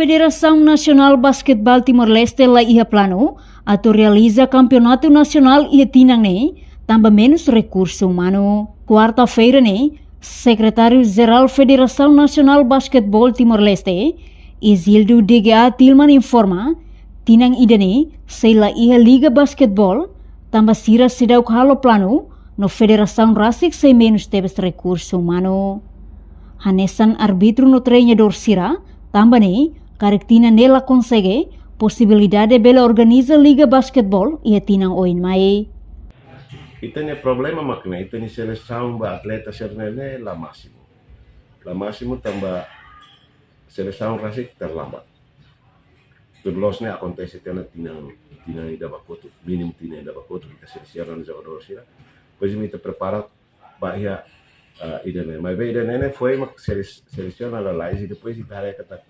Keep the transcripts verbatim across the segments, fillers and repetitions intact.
Federasaun Nasionál Basketeból Timor-Leste la iha planu atu realiza kampeonatu nasionál iha tinan ne'e, tanba menus rekursu umanu. Kuarta-feira ne'e, Sekretáriu Jerál Federasaun Nasionál Basketeból Timor-Leste, Isildo D G A Tilman informa, tinan ida-ne'e sei la iha liga basketeból, tanba sira seidauk halo planu, no federasaun rasik sei menus tebes rekursu umanu. Hanesan árbitru no treinadór sira, tanba ne'e, karik tinan ne'e la konsege, posibilidade bele organiza liga basketeból iha tinan oin mai. Ita-nia problema mak ne'e, ita-nia selesaun ba atleta sira-ne'e la másimu. La másimu tanba selesaun rasik terlambat. Tuir loos ne'e akontese tiha ona tinan, tinan ida ba kotuk, mínimu tinan ida ba kotuk, ita selesiona jogadór sira. Depois ita prepara ba iha, ah, ida-ne'e. Maibé ida-ne'e ne'e foin mak selis-, selesiona lalais, i depois ita haree katak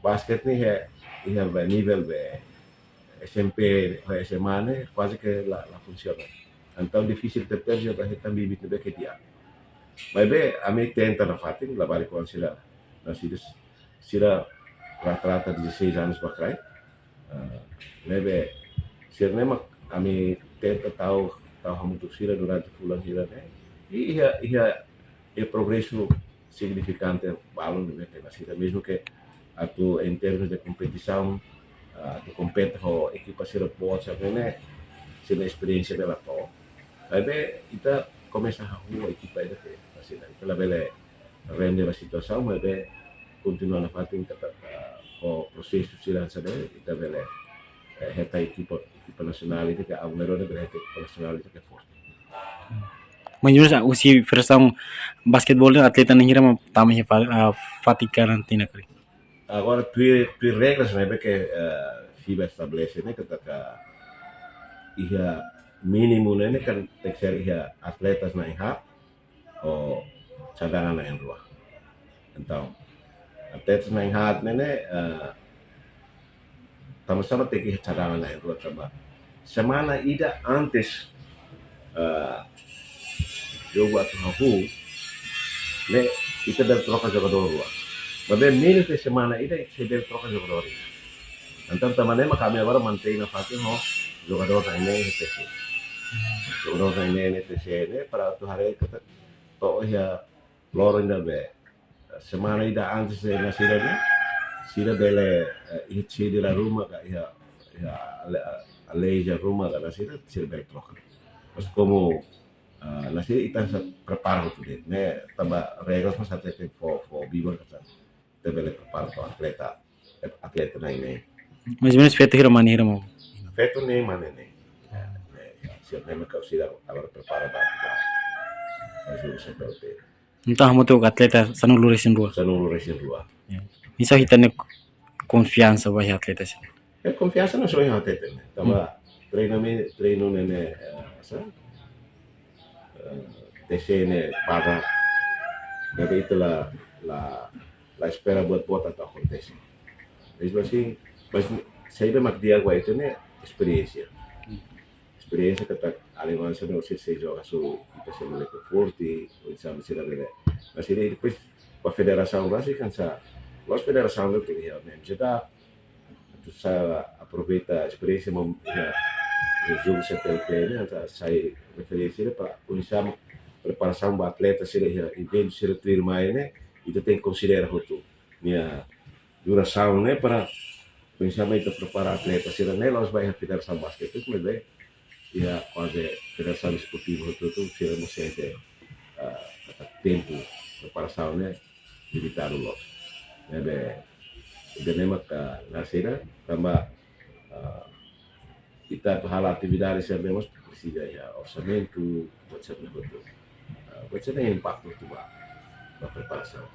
basket ne'e iha, iha ba nivel ba S M P, ba S M A ne'e kuaze ke la, la funsiona. Entaun difisil tebes ita hetan bibit ne'ebé ke di'ak. Maibé ami tenta nafatin, labarik oan sira, nasida sira rata-rata dezasseis anos ba kraik. Ah, ne'ebé sira-ne'e mak ami tenta tau, tau hamutuk sira durante fulan hira ne'e. I iha, iha, iha progresu signifikante balun ne'ebé ke nasida, mezmu ke atu em termos de kompetisaun, ah, atu kompete ho ekipa sira boot sira-ne'e, sira-nia esperiénsia bele to'o. Maibé ita komesa hahú ekipa ida ke nasida. Ita labele rende ba situasaun, maibé kontinua nafatin katak, ah, ho prosesu sira hanesan ne'e, ita bele, eh, hetan ekipa, ekipa nasionál ida ke abu-ne'e rona bele hetan ekipa nasionál ida ke forte. Mas, Yunus, ah, husi Federasaun Basketeból ne'e atleta na'in hira mak tama iha fa-, ah, fatin kalan tinan karik? Agora, tuir, tuir regras ne'ebé ke, eh, FIBA estabelese ne'e, katak iha mínimu ne'e, ne'e kan tenke ser iha atletas na'in haat ho cadangan na'in rua. Entaun, atletas na'in haat ne'e, ne'e, eh, tanba sá mak tenke iha cadangan na'in rua tanba semana ida antes, eh, jogu atu hahú, ne'e ita bele troka jogadór rua. Maibé menus de semana ida ita sei bele troka jogadór ida. Entaun tanba ne'e mak ami agora mantein nafatin ho jogadór na'in neen iha T C. Jogadór na'in neen iha T C ne'e para atu haree katak to'o iha loron ida be semana ida antes de nasida ne'e, sira bele, eh, iha sede la ruma ka iha, iha ale-, aleija ruma ka nasida, sira bele troka. Mas komu, ah, nasida ita sa prepara hotu de'it, ne'e tanba regras mas ita tenke fó, fó bibir katak ita bele prepara to'o atleta, atleta na'in neen. Mais ou menos feto hira mane hira maun? Feto neen, mane neen. Ah. Ne'e, sira ne'e mak sira agora prepara ba, ba, ba jogu S P L P. Entaun, hamutuk atleta sanulu-resin-rua. Sanulu-resin-rua. Ya. Oinsá ita-nia konfiansa ba iha atleta sira? Eh, konfiansa na'in-rua iha atleta ne'e. Tanba Hmm. treiname-, treinu ne'e, ne'e, eh, sá? Eh, T C ne'e paga. Maibé ita la, la, la espera buat boot atu akontese. Mezmu asin, mas saida mak di'ak ba ita ne'e esperiénsia. Hmm. Esperiénsia katak alin-alin sira ne'e sei, sei joga su, ita sei melihat forte, oinsá sira bele. Mas ida depois ba federasaun rasik kan sá, loos federasaun ne'e iha M J D A, atu sá aproveita esperiénsia maun iha, iha jogu S P L P ne'e, atu sai referénsia para oinsá preparasaun ba atleta sira iha eventu sira tuirmai ne'e, ita tenke konsidera hotu nia durasaun ne'e para oinsá mak ita prepara atleta sira ne'e la'ós ba iha Federasaun Basketeból, maibé iha kuaze federasaun desportiva hotu-hotu sira mós sente, ah, katak tempu preparasaun ne'e limitadu loos. Ne'ebé, ida-ne'e maka nasida tanba, ah, ita atu halo atividade sira ne'e mós presiza iha orsamentu, buat sira-ne'e hotu. Ah, buat sira-ne'e impaktu hotu ba, ba preparasaun.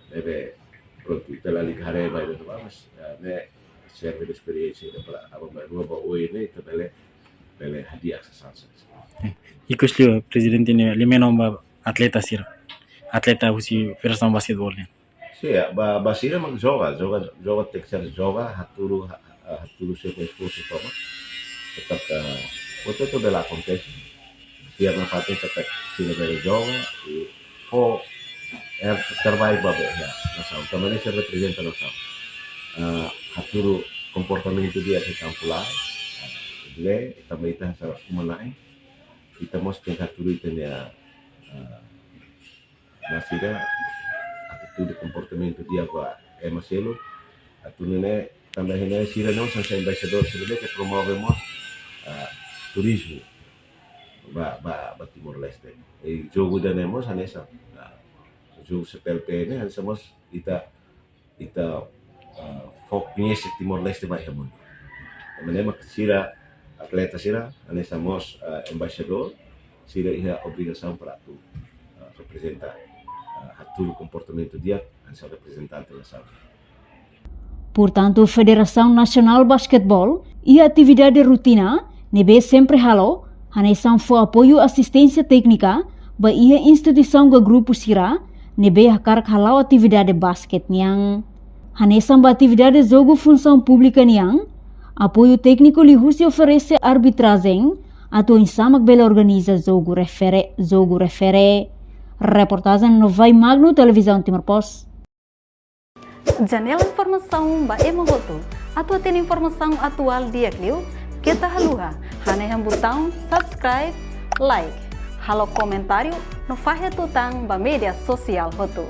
Ne'ebé, prontu, ita lalika haree ba ida-ne'ebá, mas, ah, ne'e serve de esperiénsia ida para aban-bainrua ba oin ne'e, ita bele, bele hadi'a sasán sira. Eh, ikus liu, prezidente ne'e, liu menon ba atleta sira. Atleta husi Federasaun Basketeból ne'e. Sin, ya, ba, ba sira mak joga, joga, joga tenke ser joga, hatudu, ha, ha, hatudu sira-nia esforsu tomak. Tetap, eh, buat hotu bele akontese. Fiar nafatin katak sira bele joga, i fó, eh, terbaik ba be, ya, nasaun. Tanba ne'e sira reprezenta nasaun. ah, hatudu komportamentu di'ak iha kampu laran. Ah, ne'e, tanba ita hanesan uma-na'in, ita mós tenke hatudu ita-nia, ah, nasida, atitude, komportamentu di'ak ba ema seluk. Atu nune'e, tanba ne'e sira-ne'e hanesan embaixadór sira-ne'e ke promove mós, ah, turizmu ba, ba, ba Timor-Leste. I jogu ida-ne'e mós hanesan, ah, jogu C P L P ne'e hanesan mós ita, ita, ah, fó koñese Timor-Leste ba iha mundu. Tanba ne'e mak sira atleta sira hanesan mós, ah, embaixadór, sira iha obrigasaun para atu, ah, reprezenta, ah, hatudu komportamentu di'ak hanesan reprezentante nasaun. Portantu, Federasaun Nasionál Basketeból iha atividade rutina ne'ebé sempre halo, hanesan fó apoiu asisténsia téknika ba iha instituisaun ka grupu sira ne'ebé hakarak hala'o atividade basket nian. Hanesan ba atividade jogu funsaun públika nian, apoiu tékniku liuhusi oferese arbitrajen atu oinsá mak bele organiza jogu refere, jogu refere. Reportajen Novai Magno, Televizaun Timor Post. Janela informasaun ba ema hotu. Atu hatene informasaun atuál di'ak liu, keta haluha hanehan butaun subscribe, like, halo komentáriu no fahe tutan ba média sosiál hotu.